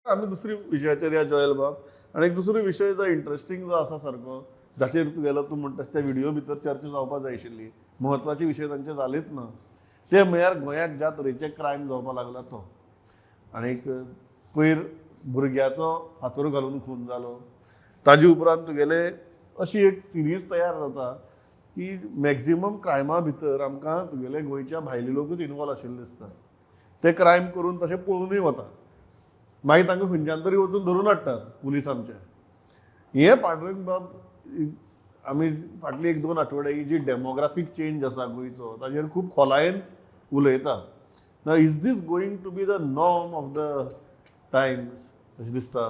आमी दुसरी विशयाचेर या जोएल बाब. आनी एक दुसरो विशय जो इंट्रस्टींग जो आसा सारको, जाचेर तूं गेलो, तूं म्हणटा त्या व्हिडिओ भितर चर्चा जावपा जाय आशिल्ली, म्हत्वाचे विशय तांचे जालेच ना, ते म्हळ्यार गोंयाक ज्या तरेचे क्रायम जावपा लागला तो. आनीक पयर भुरग्याचो फातर घालून खून जालो, ताजे उपरांत तुगेले अशी एक सिरीज तयार जाता की मॅक्झिमम क्रायमा भितर आमकां तुगेले गोंयच्या भायले लोकूच इनवॉल्व आशिल्ले दिसतात. ते क्रायम करून तशे पळोवनूय वतात, मागीर तांकां खंयच्यान तरी वचून धरून हाडटात पुलीस आमचे. हे पांडुरंग बाब, आमी फाटली एक दोन आठवडे ही जी डेमोग्राफीक चेंज आसा गोंयचो ताजेर खूब खोलायेन उलयतात. ना, is this going to be the norm of the times अशें दिसता?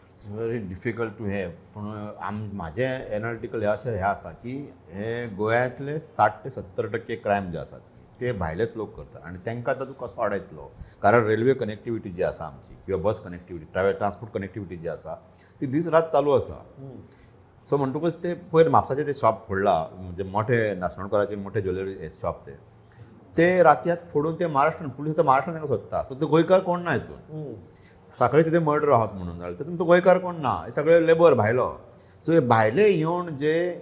It's very difficult to have. पूण म्हाजें एनालिटिकल हें अशें हें आसा की हे गोंयांतले 60 ते 70% क्रायम जे आसात ते भायलेच लोक करतात आनी तांकां आतां तूं कसो आडायतलो, कारण रेल्वे कनेक्टिविटी जी आसा आमची किंवा बस कनेक्टिविटी, ट्रान्सपोर्ट कनेक्टिविटी जी आसा ती दीस रात चालू आसा. सो म्हणटकूच ते पयर म्हापसाचे ते शॉप फोडला, म्हणजे मोठे नासणकराचे मोठे ज्वेलरी शॉप, ते ते रातयात फोडून ते महाराष्ट्रान पुलीस आतां महाराष्ट्रान तांकां सोदता. सो ते गोंयकार कोण ना हितून, साखळीचे ते मर्डर आहात म्हणून जाल्यार तितून तो गोंयकार कोण ना, हे सगळे लेबर भायलो. सो हे भायले येवन जे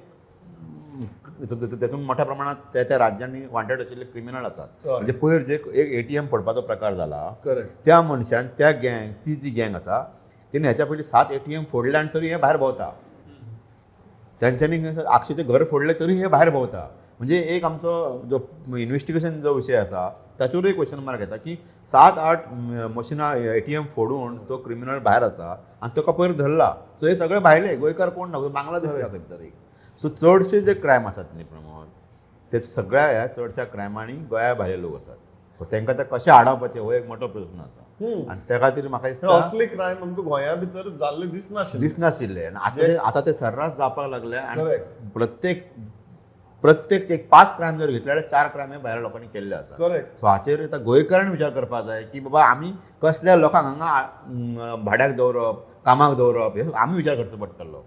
तेतून मोठ्या प्रमाणात त्या त्या राज्यांनी वॉन्टेड आशिल्ले क्रिमिनल आसात. म्हणजे पयर जे एक ATM फोडपाचो प्रकार जाला, त्या मनशान त्या गँग, ती जी गँग आसा तेणी ह्याच्या पयलीं 7 ATM फोडले आनी तरी हे भायर भोंवता. तेंच्यांनी आक्षेचें घर फोडलें तरी हे भायर भोंवता. म्हणजे एक आमचो जो इन्वेस्टिगेशन जो विशय आसा ताचेरूय क्वेश्चन मार्क येता की 7-8 मशिनां ATM फोडून तो क्रिमिनल भायर आसा आनी ताका पयर धरला. सो हे सगळे भायले, गोंयकार कोण ना, बांगलादेशी आसा भितर एक. सो चडशे जे क्रायम आसात न्ही प्रमोद, ते सगळ्या ह्या चडश्या क्रायमांनी गोंया भायले लोक आसात. सो तांकां ते कशें आडावपाचें हो एक मोठो प्रस्न आसा आनी त्या खातीर म्हाका दिसता असले क्रायम आमकां गोंया भितर जाल्ले दिसनाशिल्ले दिसनाशिल्ले आनी आतां ते सर्रास जावपाक लागले. आनी प्रत्येक एक 5 क्रायम जर घेतले जाल्यार 4 क्रायम हे भायल्या लोकांनी केल्ले आसा. सो हाचेर आतां गोंयकारान विचार करपाक जाय की बाबा आमी कसल्या लोकांक हांगा भाड्याक दवरप, कामाक दवरप, हे आमी विचार करचो पडटलो.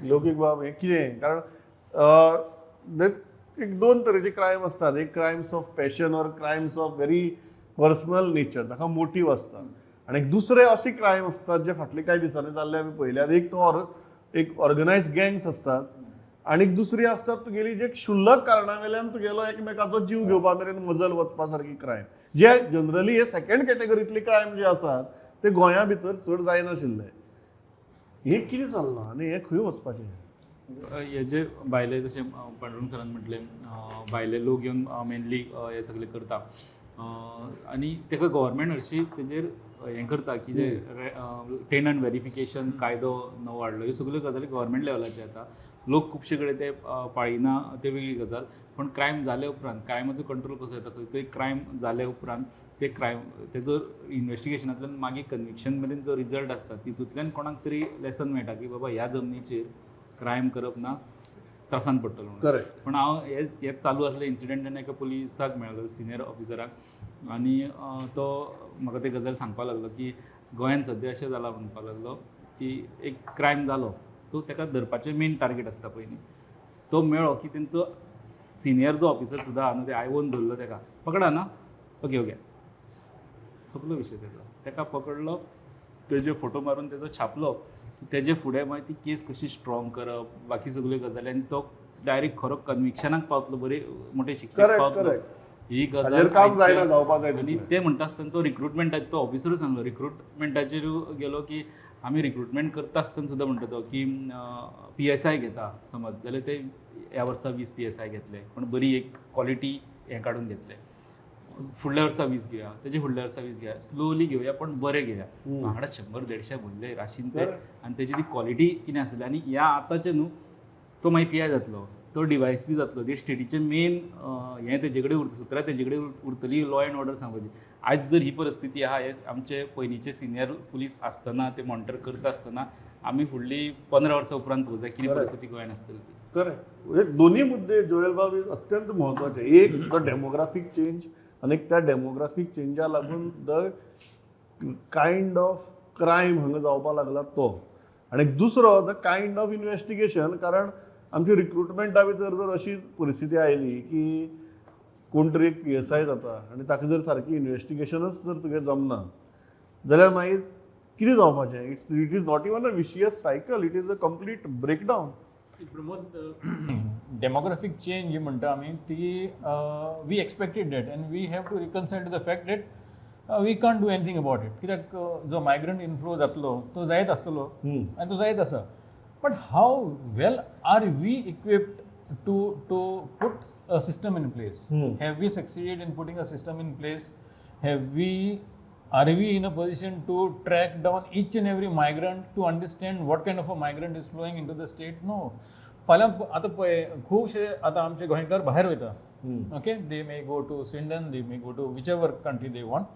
लौकीक बाब हें कितें, कारण एक दोन तरेचे क्रायम आसतात, एक crimes of passion or crimes of very personal nature, ताका मोटीव आसता, आनी एक दुसरे अशे क्रायम आसतात जे फाटले कांय दिसांनी जाल्ले आमी पळयल्यात. एक तो एक ऑर्गनायज गँग्स आसतात आनी दुसरी आसतात तुगेली जे क्षुल्लक कारणा वेल्यान तुगेलो एकमेकाचो जीव घेवपा मेरेन मजल वचपा सारकी क्रायम, जे जनरली हे सेकंड कॅटेगरीतले क्रायम जे आसात ते गोंया भितर चड जायनाशिल्ले. हें कितें चल्लां आनी हें खंय वचपाचें? हे जे भायले, जशें पांडुरंग सरान म्हटलें, भायले लोक येवन मेनली हे सगळे करता आनी ताका गव्हर्मेंट हरशीं तेजेर हें करता की जे टेनंट वेरिफिकेशन कायदो नवो हाडलो, ह्यो सगल्यो गजाली गव्हर्मेंट लेवलाचेर येता. लोक खुबशे कडेन ते पाळिना, ते वेगळी गजाल. पण क्रायम जाले उपरांत क्रायमाचो कंट्रोल कसो येता, खंयचोय क्रायम जाले उपरांत ते क्रायम तेजो इन्वेस्टिगेशनांतल्यान मागीर कन्विक्शन मेरेन जो रिजल्ट आसता तितूंतल्यान कोणाक तरी लेसन मेळटा की बाबा ह्या जमनीचेर क्रायम करप ना, त्रासान पडटलो म्हणून. पण हांव हेच चालू आसले इन्सिडंट तेन्ना एका पुलिसाक मेळ्ळो, सिनियर ऑफिसराक, आनी तो म्हाका ते गजाल सांगपाक लागलो की गोंयांत सद्या अशें जालां म्हणपाक लागलो की एक क्रायम जालो, सो ताका धरपाचें मेन टार्गेट आसता पयलीं, तो मेळ्ळो की तेंचो सिनियर जो ऑफिसर सुद्दां आहा न्हू, ते आयवोन धरलो ताका, पकडा ना, ओके ओके, सोंपलो विशय तेजो. ताका पकडलो, तेजे फोटो मारून तेजो छापलो, तेजे फुडें मागीर ती केस कशी स्ट्रॉंग करप, बाकी सगल्यो गजाली, आनी तो डायरेक्ट खरो कन्विक्शनाक पावतलो, बरे मोठे शिक्षक पावतलो, ही गजाल काम जायना जावपा जाय. आनी ते म्हणटा आसतना तो रिक्रुटमेंटाचो तो ऑफिसरूय सांगलो, रिक्रुटमेंटाचेर गेलो की आमी रिक्रुटमेंट करता आसतना सुद्दां म्हणटा तो की PSI घेता समज जाल्यार ते ह्या वर्सा 20 PSI घेतले, पण बरी एक क्वॉलिटी हें काडून घेतले, फुडल्या वर्सा 20 घेवया, तेजे फुडल्या वर्सा 20 घेवया, स्लोली घेवया पण बरें घेवया. वांगडा 100-150 भरले राशीन ते, आनी तेजी ती क्वॉलिटी कितें आसली. आनी ह्या आतांचें न्हू तो मागीर PI जातलो, तो DYSP जातलो, ते स्टेटीचें मेन हें तेजे कडेन उरता, सुत्रां तेजे कडेन उरतली, लॉ एंड ऑर्डर सांगपाची. आयज जर ही परिस्थिती आहा, हे आमचे पयलींचे सिनियर पुलीस आसतना ते मॉनिटर करता आसतना आमी फुडली 15 वर्सां उपरांत पळोवंक जाय कितें परिस्थिती गोंयांत आसतली ती. करेक्ट. दोन्ही मुद्दे जोएल बाब अत्यंत म्हत्वाचे. एक the demographic change, आनी त्या डेमोग्राफीक चेंजा लागून the kind of crime हांगा जावपा लागला तो, आनी दुसरो the kind of investigation. कारण आमची रिक्रुटमेंटा भितर जर अशी परिस्थिती आयली की कोण तरी एक PSI जाता आनी ताका जर सारकी इन्वेस्टिगेशनच जर तुगें जमना जाल्यार मागीर कितें जावपाचें? It is not even a vicious cycle, it is a complete breakdown. Pramod, demographic change जी म्हणटा आमी ती we expected that and we have to reconcile to the fact that we can't do anything about it. कित्याक जो migrant inflow जातलो तो जायत आसतलो आनी तो जायत आसा. But how well are we equipped to put a system in place? Have we succeeded in putting a system in place? Are we in a position to track down each and every migrant to understand what kind of a migrant is flowing into the state? No. फाल्यां आतां पळय खुबशे आतां आमचे गोंयकार भायर वयता. Okay, they may go to Sweden, they may go to whichever country they want,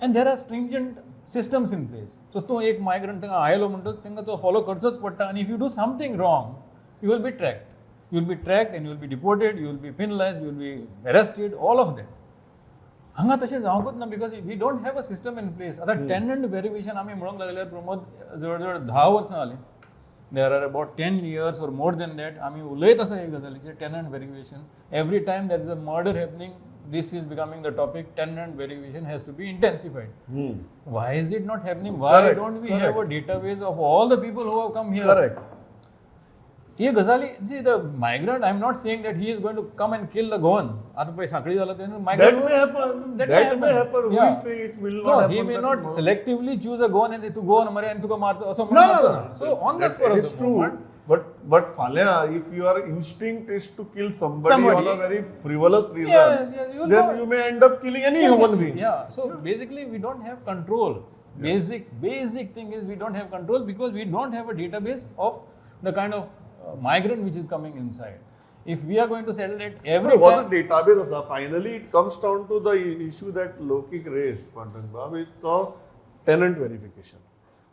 and there are stringent systems in place. So तूं एक मायग्रंट आयलो म्हणटच तांकां तो फॉलो करचोच पडटा आनी if you do something wrong you will be tracked. You will be tracked and you will be deported, you will be penalized, you will be arrested, all of that. हांगा तशें जावंकूच ना because we don't have a system in place. आतां tenant verification आमी म्हणूंक लागल्यार प्रमोद जवळ जवळ 10 वर्सां जालीं. There are about 10 years or more than that आमी उलयत आसा हे गजालीचेर. Tenant verification, every time there is a murder happening, this is becoming the topic. Tenant verification has to be intensified. Why is it not happening? Why don't we have a database of all the people who have come here? Correct. हे गजाली जी the migrant, I am not saying that he is going to come and kill the Goan. आतां पळय सांखळी जाला तेन्ना That may happen. That may happen. We say it will not happen. He may not selectively choose a Goan and तूं Goan मरे आनी तुका मारचो असो म्हणून. So on the spur of the moment. But फाल्यां if your instinct is to kill somebody on a very frivolous reason, then you may end up killing any human being. Yeah. So basically we don't have control. Basic thing is we don't have control because we don't have a database of the kind of migrant which is coming inside. If we are going to settle it every time. What the database asa, finally it comes down to the issue that Lokik raised, Pandurang Bab, is the tenant verification.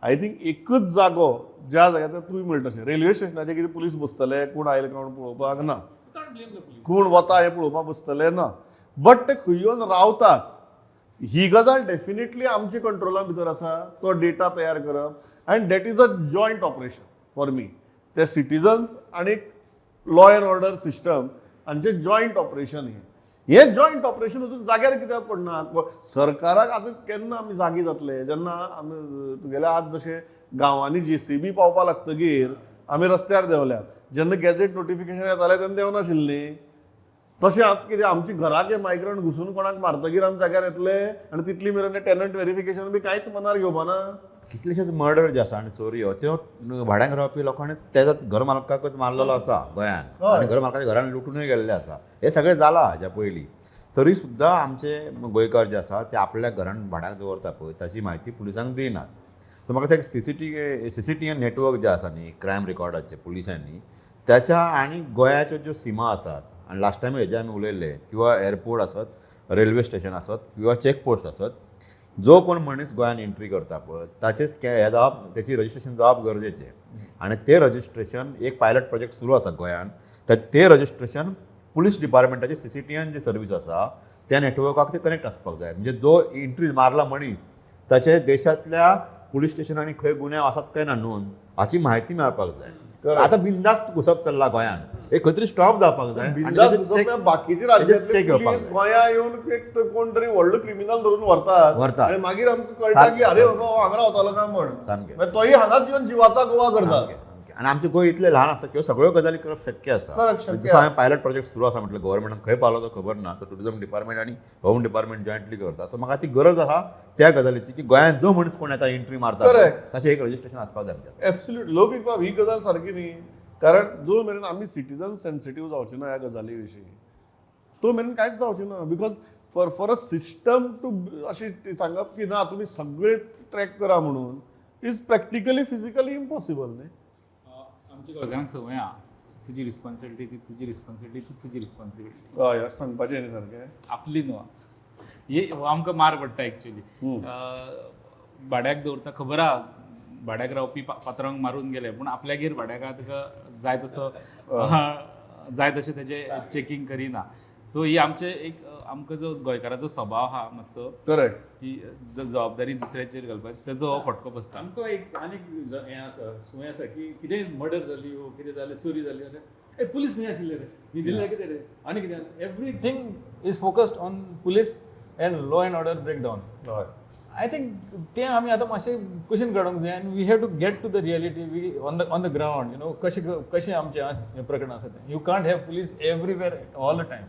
I think एकच जागो ज्या जाग्यार तूं मेळटा अशें railway स्टेशनाचेर कितें police बसतले, कोण आयले काय म्हणून पळोवपाक ना, कोण वता हें पळोवपाक बसतले ना, बट ते खंय येवन रावतात ही गजाल डेफिनेटली आमच्या कंट्रोला भितर आसा. तो डेटा तयार करप and that is a joint operation for me. ते सिटीजन्स आनी लॉ एंड ऑर्डर सिस्टम हांचें जॉयंट ऑपरेशन. हें जॉयंट ऑपरेशन अजून जाग्यार कित्याक पडना? सरकाराक आतां केन्ना आमी जागी जातले? जेन्ना आमी तुगेले आज जशे गांवांनी JCB पावपा लागतगीर आमी रस्त्यार देंवल्यात, जेन्ना गॅझेट नोटिफिकेशन येतालें तेन्ना देंवनाशिल्लीं. तशें आतां कितें आमच्या घराक हे मायग्रंट घुसून कोणाक मारतगीर आमी जाग्यार येतले आनी तितली मेरेन टेनंट वेरिफिकेशन बी कांयच मनार घेवपा ना. कितलेशेच मर्डर जे आसा आनी चोरयो त्यो भाड्यांक रावपी लोकांनी तेजाच घर मालकाकच मारलेलो आसा गोंयांत, आनी घर मालकाच्या घरान लुटूनय गेल्ले आसा. हें सगळें जालां हाज्या पयलीं. तरी सुद्दां आमचे गोंयकार जे आसा ते आपल्या घरान भाड्याक दवरता पळय ताची म्हायती पुलिसांक दिनात. सो म्हाका ते CCTV network जे आसा न्ही क्रायम रिकॉर्डाचे पुलिसांनी त्याच्या आनी गोंयाच्यो ज्यो सिमा आसात आनी लास्ट टायम हेजे आमी उलयल्ले किंवा एअरपोर्ट आसत, रेल्वे स्टेशन आसत किंवा चॅकपोस्ट आसत, जो कोण मनीस गोंयान एंट्री करता पळय ताचें हे जावप, तेची रजिस्ट्रेशन जावप गरजेचें. आनी तें रजिस्ट्रेशन एक पायलट प्रोजेक्ट सुरू आसा गोंयान, तें रजिस्ट्रेशन पुलीस डिपार्टमेंटाचे CCTN जी सर्वीस आसा त्या नेटवर्काक ते कनेक्ट आसपाक जाय. म्हणजे जो एंट्री मारला मनीस ताचे देशांतल्या पुलीस स्टेशनांनी खंय गुन्यांव आसात काय ना नोंद हाची म्हायती मेळपाक जाय. आतां बिंदास्त घुसप चल्ला गोंयान, एक खंय तरी स्टॉप जावपाक जाय. बाकीचे राज्यांतले पुलीस गोंया येवन एक कोण तरी व्हडलो क्रिमिनल धरून व्हरतात आनी मागीर आमकां कळटा की अरे बाबा हो हांगा रावतालो काय म्हण, सामकें तोय हांगाच येवन जिवाचा गोवा करता. आनी आमचें गोंय इतलें ल्हान आसा की सगळ्यो गजाली करप शक्य आसा. जसो हांवें पायलट प्रोजेक्ट सुरू आसा म्हटलें गव्हर्मेंटान खंय पावलो तो खबर ना, तो टुरिजम डिपार्टमेंट आनी होम डिपार्टमेंट जॉयंटली करता. तो म्हाका ती गरज आसा त्या गजालीची की गोंयांत जो मनीस कोण येता एंट्री मारता ताचें एक रजिस्ट्रेशन आसपाक जाय आमच्या. एब्सोल्युट लोकीक बाब ही गजाल सारकी न्ही, कारण जो मेरेन आमी सिटीजन सेन्सिटीव जावचे ना ह्या गजाली विशीं तो मेरेन कांयच जावचें ना. Because for a system to अशें सांगप की ना तुमी सगळे ट्रॅक करा म्हणून is practically physically impossible न्ही. आमच्या गोंयकारांक संवय आहा, तुजी रिस्पॉन्सिबिलिटी ती तुजी रिस्पॉन्सिबिलिटी ती तुजी रिस्पॉन्सिबिलिटी. हय सांगपाचें न्ही सारकें आपली न्हू हे आमकां मार पडटा एक्चुली. भाड्याक दवरता, खबर आहा भाड्याक रावपी पात्रांक मारून गेले, पूण आपल्यागेर भाड्याक आहा तुका जाय तसो जाय तशें तेजें चॅकींग करिना. सो ही आमचे एक आमकां जो गोंयकाराचो स्वभाव आहा मातसो, करेक्ट, ती जबाबदारी दुसऱ्याचेर घालपाक तेजो हो फटको बसता. आमकां एक आनीक हें आसा, संवय आसा की कितेंय मर्डर जाली वो कितें जालें, चोरी जाली जाल्यार ए पुलीस खंय आशिल्ले रे, न्हिदिल्ले कितें रे, आनी कितें. Everything is focused on police and law and order breakdown. I think तें आमी आतां मातशें कुशीन काडूंक जाय आनी we have to get to the reality we on the ground, कशें कशें आमचें हें प्रकरण आसा तें. You can't have police everywhere all the time.